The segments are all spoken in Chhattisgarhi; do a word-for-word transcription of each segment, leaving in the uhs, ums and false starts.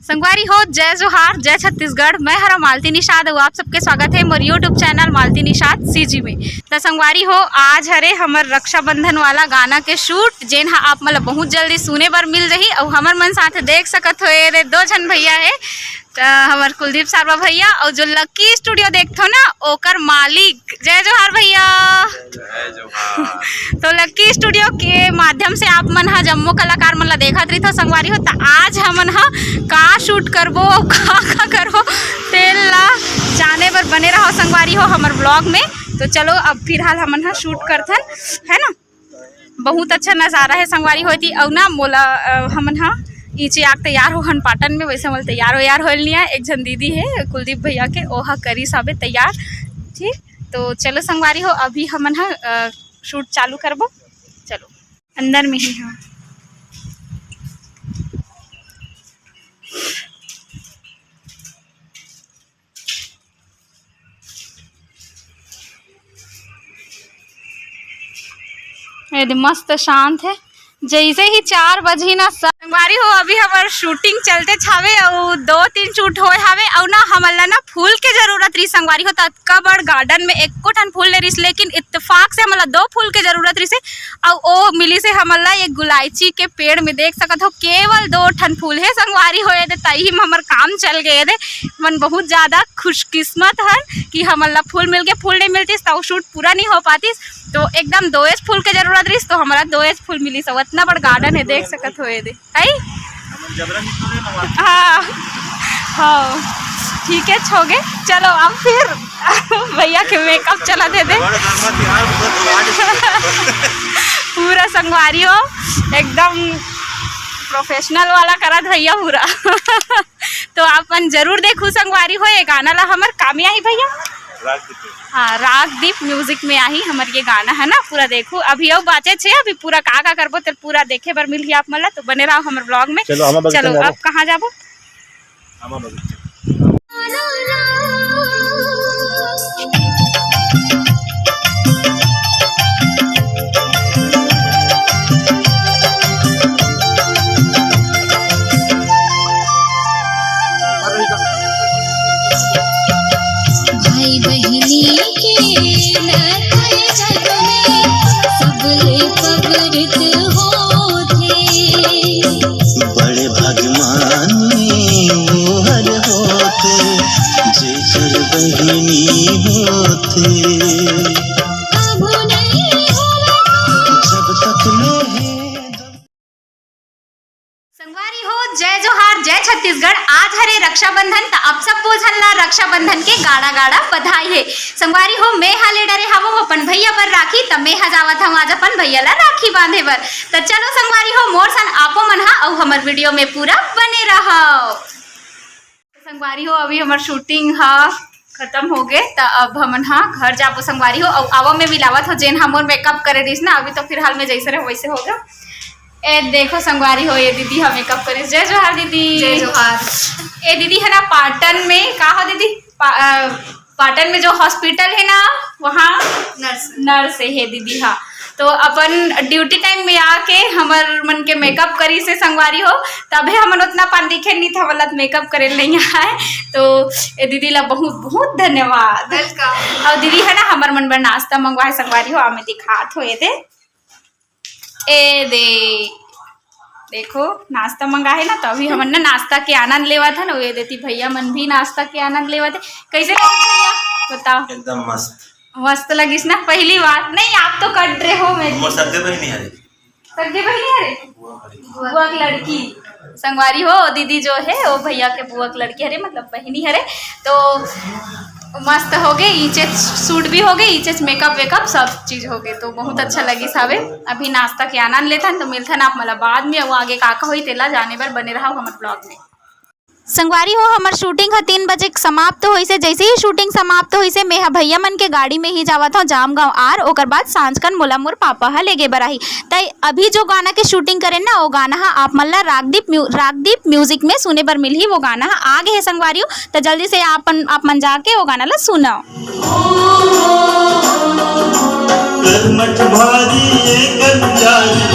संगवारी हो, जय जोहार, जय छत्तीसगढ़। मैं हरा मालती निषाद अउ आप सबके स्वागत हे मोर YouTube channel Malti Nishad C G. त संगवारी हो, आज हरे हमर रक्षाबंधन वाला गाना के शूट, जेन ह आप मन ल बहुत जल्दी सुने बर मिल जही। अउ हमर मन साथ देख सकत हो, ए रे दो झन भैया हे, त हमर कुलदीप सारवा भैया अउ जो लकी स्टूडियो देखथो ना, ओकर मालिक। जय जोहार भैया। जय जोहार। तो लकी स्टूडियो के माध्यम से आप मन ह जम्मो कलाकार मन ला देखत रहिथो संगवारी हो। त आज हमन ह का शूट करबो अउ का का करबो, तेल ला जाने बर बने रहो संगवारी हो हमर ब्लॉग में। तो चलो, अब फिलहाल हमन ह शूट करथन, है ना। बहुत अच्छा नजारा है संगवारी हो एती। अउ ना मोला, अ, हमन ह ईचे आग तैयार हो हन पाटन में, वैसे मोला तैयार वैयार होल नहीं आए। एक झन दीदी है कुलदीप भैया के, ओहा करी साबे तैयार, ठीक। तो चलो संगवारी हो, अभी हमन ह, अ, शूट चालू करबो। चलो, अंदर में ही, हाँ। ए दे मस्त शांत है। जैसे ही चार बजही ना, संगवारी हो, अभी हमर शूटिंग चलते छावे अउ दो तीन शूट होए हावे अउ ना हमन ला ना फूल के जरूरत रही संगवारी हो। त अतका बड़ गार्डन में एको ठन फूल नहीं रहिस, लेकिन इत्तेफाक से हमन ला दो फूल के जरूरत रहिस हे। अउ ओ मिलिस हे हमन ला एक गुलाइची के पेड़ में, देख सकत हो केवल दो ठन फूल हे संगवारी हो। ए दे तही में हमर काम चल गए दे। हमन बहुत ज्यादा खुशकिस्मत हन कि हमन ला फूल मिल के, फूल नहीं मिलतिस त शूट पूरा नहीं हो पातिस। तो एकदम दोएच फूल के जरूरत रहिस, तो हमरा दोएच फूल मिलिस। अउ अतना बड़ गार्डन है, देख सकत हो ए दे। है? हाँ, हाँ, ठीक है, हो गे। चलो, अब फिर भैया के मेकअप चला दे दे। पूरा संगवारी हो, एकदम प्रोफेशनल वाला करत भैया पूरा। तो आप मन जरूर देखू संगवारी हो, ये गाना ला हमर का में आही भैया? राग दीप। हाँ, रागदीप म्यूजिक में आही हमर ये गाना, है ना। पूरा देखू, अभी अउ बाचे छे, अभी पूरा का का करबो, तेल पूरा देखे बर मिलही आप मन ला। तो बने रहो हमर ब्लॉग में। चलो, आमा बगीचा चलो, में जाबो। अब कहाँ जाबो? आमा बगीचा। भाई बहिनी के नाता जग में सबले पवित्र होथे। बड़े भगवान में वो हर होथे, जेकर बहिनी होथे। कभू नहीं होला। जब तक लोहे संगवारी हो, जय जोहार, जय छत्तीसगढ़। आज हरे रक्षाबंधन, त आप सबो झन ला रक्षाबंधन के गाड़ा गाड़ा बधाई हे। संगवारी हो, मैं हा ले डरे हवं अपन भैया बर राखी, त मैं हा जावत हवं आज अपन भैया ला राखी बांधे बर। त चलो संगवारी हो, मोर सन आपो मन हा अउ हमर वीडियो में पूरा बने रहो। संगवारी हो, अभी हमर शूटिंग हा खत्म हो गे, त अब हमन हा घर जाबो संगवारी हो। अउ आवा में मिलावत हो, जेन हा मोर मेकअप करे दिस ना, अभी तो फिलहाल में जैसे रहो वैसे हो गया। ए देखो संगवारी हो, ये दीदी हा मेकअप करे। जय जोहार दीदी। जय जोहार। ए दीदी है ना पाटन में, का हो दीदी? पा-, अ, पाटन में जो हॉस्पिटल है ना, वहाँ नर्स। नर्स है दीदी हा। तो अपन ड्यूटी टाइम में आके हमर मन के मेकअप करी से संगवारी हो, तभे हमन उतना पान दिखे नहीं था, वाला मेकअप करे नहीं आए। तो ए दीदी ला बहुत बहुत धन्यवाद। वेलकम। और दीदी है ना हमर मन बर नाश्ता मंगवाए संगवारी हो, आमे दिखात हो ये दे। ए दे, देखो, नाश्ता मंगा है ना, तो अभी हमन ना नाश्ता के आनंद लेवत हन। ये देती भैया मन भी नाश्ता के आनंद लेवत है। कैसे लगिस भैया, बताओ? एकदम मस्त। मस्त लगिस ना? पहली बार नहीं, आप तो कट रहे हो। मैं मोर सगे बहिनी हरे। सगे बहिनी हरे? बुआ के लड़की। संगवारी हो, दीदी जो है वो भैया के बुआ के लड़की हरे, मतलब बहिनी हरे। तो मस्त हो गए, ईचे सूट भी हो गए, ईचे मेकअप वेकअप सब चीज हो गए, तो बहुत अच्छा लगिस हावे। अभी नाश्ता के आनंद लेथन, तो मिलथन आप मन ला बाद में, वो आगे का का होई तेला जाने बर बने रहो हमर ब्लॉग में। संगवारी हो, हमर शूटिंग ह तीन बजे समाप्त होइसे। जैसे ही शूटिंग समाप्त होइसे, मैं ह भैया मन के गाड़ी में ही जावत हव जामगांव आर, ओकर बाद सांझ कन मोला मोर पापा ह लेगे बर आही। त अभी जो गाना के शूटिंग करेन ना, वो गाना ह आप मन ला रागदीप म्यू-, रागदीप म्यूजिक में सुने बर मिलही। वो गाना ह आ गे हे संगवारी हो, त जल्दी से आप मन जाके वो गाना ला सुनव। कर्मठ भारी ये कर्मचारी।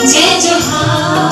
जय जोहार।